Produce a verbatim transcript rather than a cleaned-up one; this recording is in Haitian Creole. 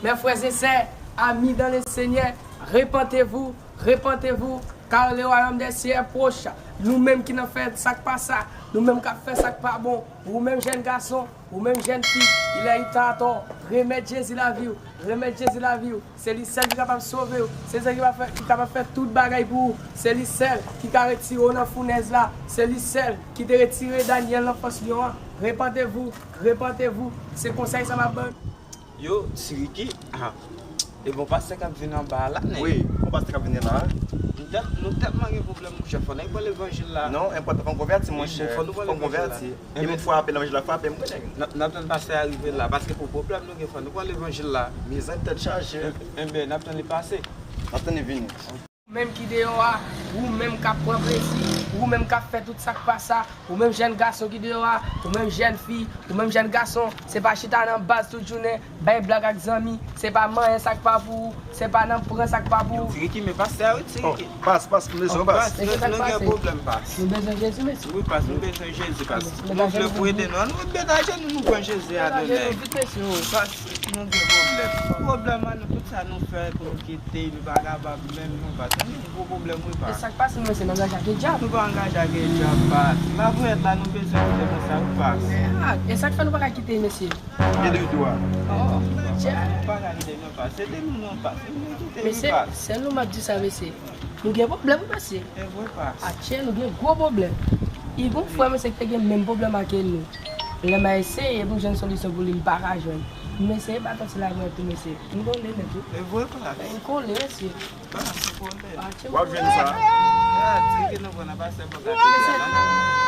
Mes frères et sœurs, amis dans le Seigneur, repentez-vous, repentez-vous, car le royaume des cieux est proche. Nou menm ki nan fè sa k pa sa, nou menm k ap fè sa k pa bon, ou menm jèn gason, ou menm jèn fi, il est temps à toi, remèt Jezi lavi w, remèt Jezi lavi w. Se li sèl ki kapab sove w, se li sèl ki kapab fè, ki kapab fè tout bagay pou ou, se li sèl ki ka retire w nan founèz la, se li sèl ki te retire Danyèl nan fòs lyon an. Repentez-vous, repentez-vous, se konsèy sa m ap ban. Yo, Ti Ricky, ah, e bon pastè k ap vin anba a la, nèg. Wi, bon pastè k ap vin la. Nou tèl- nou tèlman gen pwoblèm, monchè, fò nèg pran levanjil la. Non, enpòtan, fò n konvèti, monchè. Fò nou pran Fò n levanjil la. Konvèti. E menm fwa apèl levanjil la frape m, wi, nèg. N ap- n ap tann pastè a rive la, paske pou pwoblèm nou gen, fò nou pran levanjil la. Mezanmi, tèt chaje. Enben, n ap tann li pase. N ap tann li vini. Ou menm ki deyò a, ou menm k ap pran plezi, ou menm k ap fè tout sa k pa sa, ou menm jèn gason ki deyò a, ou menm jèn fi, ou menm jèn gason, se pa chita nan baz tout jounen, bay blag ak zanmi, se pa manyen sa k pa pou ou, se pa nan pran sa k pa pou ou. Ti Ricky, men pastè a, wi, Ti Ricky. Pas, pas, m bezwen w, pas. Pas, nou gen pwoblèm, pas. Nou bezwen Jezi, mesye. Wi, pas, nou bezwen Jezi, pas. Nou vle pou ede nou, nou met ajenou, nou pran Jezi a, nou nèg. Pas, nou gen pwoblèm. Pwoblèm an nou, tout sa nou fè pou nou kite, nou pa kapab menm, non, pas. Nou gen gwo pwoblèm, wi, pas. E sa k pase, mesye, n angaje ak dyab. Nou pa angaje ak dyab, pas. Lavoyèt la, nou bezwen kite nou sa, wi, pas. Ah, e sa k fè nou pa ka kite, mesye? Gen de dwa. Oh, nou pa ka kite, non, pas. Se de nou, non, pas. Se nou kite, wi, mesye, pas. Sèl nou m ap di sa, mesye. Nou gen pwoblèm, wi, mesye. E vre, pas. Atchè, nou gen gwo pwoblèm. E gon frè, mesye, ki te gen menm pwoblèm ak nou. Lè m a eseye pou m jwenn solisyon pou li, m pa ka jwenn. M eseye baton sou lavoyèt tou, mesye. M kole nèt, wi. E vre, pas. M kole, mesye. Pas, ou kole. Atchè, W ap jwenn sa. Ah, Ti Ricky, nou pran nan pastè pou gade la.